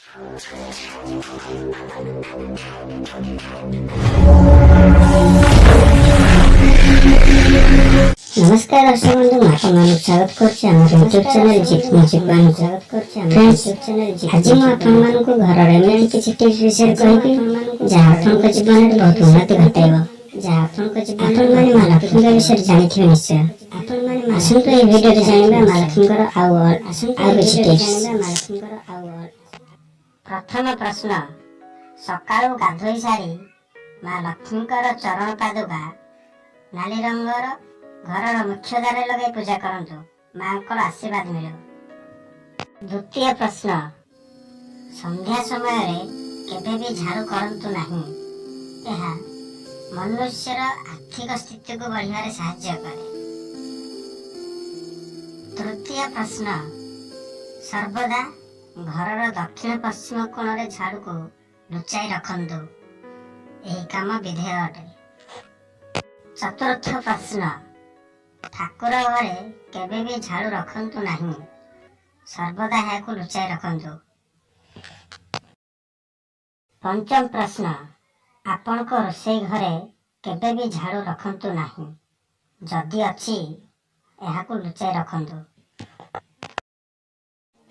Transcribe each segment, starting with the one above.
ନମସ୍କାର ଦର୍ଶକ ବନ୍ଧୁ, ମୁଁ ଆପଣମାନଙ୍କୁ ସ୍ୱାଗତ କରୁଛି ଆମର ୟୁଟ୍ୟୁବ୍ ଚ୍ୟାନେଲ୍ ଜିପ୍ ମ୍ୟୁଜିକ୍ ୱାନ୍କୁ। ଫ୍ରେଣ୍ଡସ୍, ଆଜି ମୁଁ ଆପଣମାନଙ୍କୁ ଘରର ଏମିତି କିଛି ଟିପ୍ସ ବିଷୟରେ କହିବି, ଯାହା ଆପଣଙ୍କ ଜୀବନରେ ବହୁତ ଉନ୍ନତି ଘଟାଇବ। ଯାହା ଆପଣଙ୍କ ଆପଣମାନେ ମା ଲକ୍ଷ୍ମୀଙ୍କ ବିଷୟରେ ଜାଣିଥିବେ ନିଶ୍ଚୟ। ଆପଣମାନେ ଆସନ୍ତୁ, ଏହି ଭିଡ଼ିଓରେ ଜାଣିବା ମା ଲକ୍ଷ୍ମୀଙ୍କର ଆଉ କିଛି ଟିପ୍ସ। ପ୍ରଥମ ପ୍ରଶ୍ନ, ସକାଳୁ ଗାଧୋଇ ସାରି ମା ଲକ୍ଷ୍ମୀଙ୍କର ଚରଣ ପାଦୁକା ନାଲି ରଙ୍ଗର ଘରର ମୁଖ୍ୟ ଦ୍ୱାରରେ ଲଗାଇ ପୂଜା କରନ୍ତୁ, ମାଙ୍କର ଆଶୀର୍ବାଦ ମିଳିବ। ଦ୍ୱିତୀୟ ପ୍ରଶ୍ନ, ସନ୍ଧ୍ୟା ସମୟରେ କେବେ ବି ଝାଡ଼ୁ କରନ୍ତୁ ନାହିଁ। ଏହା ମନୁଷ୍ୟର ଆର୍ଥିକ ସ୍ଥିତିକୁ ବଢ଼ିବାରେ ସାହାଯ୍ୟ କରେ। ତୃତୀୟ ପ୍ରଶ୍ନ, ସର୍ବଦା ଘରର ଦକ୍ଷିଣ ପଶ୍ଚିମ କୋଣରେ ଝାଡ଼ୁକୁ ଲୁଚାଇ ରଖନ୍ତୁ। ଏହି କାମ ବିଧେୟ ଅଟେ। ଚତୁର୍ଥ ପ୍ରଶ୍ନ, ଠାକୁର ଘରେ କେବେ ବି ଝାଡ଼ୁ ରଖନ୍ତୁ ନାହିଁ। ସର୍ବଦା ଏହାକୁ ଲୁଚାଇ ରଖନ୍ତୁ। ପଞ୍ଚମ ପ୍ରଶ୍ନ, ଆପଣଙ୍କ ରୋଷେଇ ଘରେ କେବେ ବି ଝାଡ଼ୁ ରଖନ୍ତୁ ନାହିଁ। ଯଦି ଅଛି, ଏହାକୁ ଲୁଚାଇ ରଖନ୍ତୁ।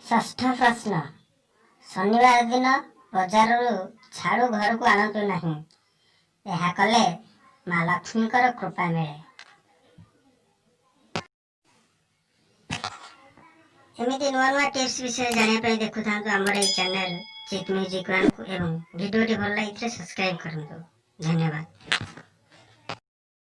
ଷଷ୍ଠ ପ୍ରଶ୍ନ, ଶନିବାର ଦିନ ବଜାରରୁ ଝାଡ଼ୁ ଘରକୁ ଆଣନ୍ତୁ ନାହିଁ। ଏହା କଲେ ମା ଲକ୍ଷ୍ମୀଙ୍କର କୃପା ମିଳେ। ଏମିତି ନୂଆ ନୂଆ ଟିପ୍ସ ବିଷୟରେ ଜାଣିବା ପାଇଁ ଦେଖୁଥାନ୍ତୁ ଆମର ଏହି ଚ୍ୟାନେଲ୍ ଜିତ୍ ମ୍ୟୁଜିକ୍ ୱାନ୍କୁ ଏବଂ ଭିଡ଼ିଓଟି ଭଲ ଲାଗିଥିଲେ ସବସ୍କ୍ରାଇବ୍ କରନ୍ତୁ। ଧନ୍ୟବାଦ।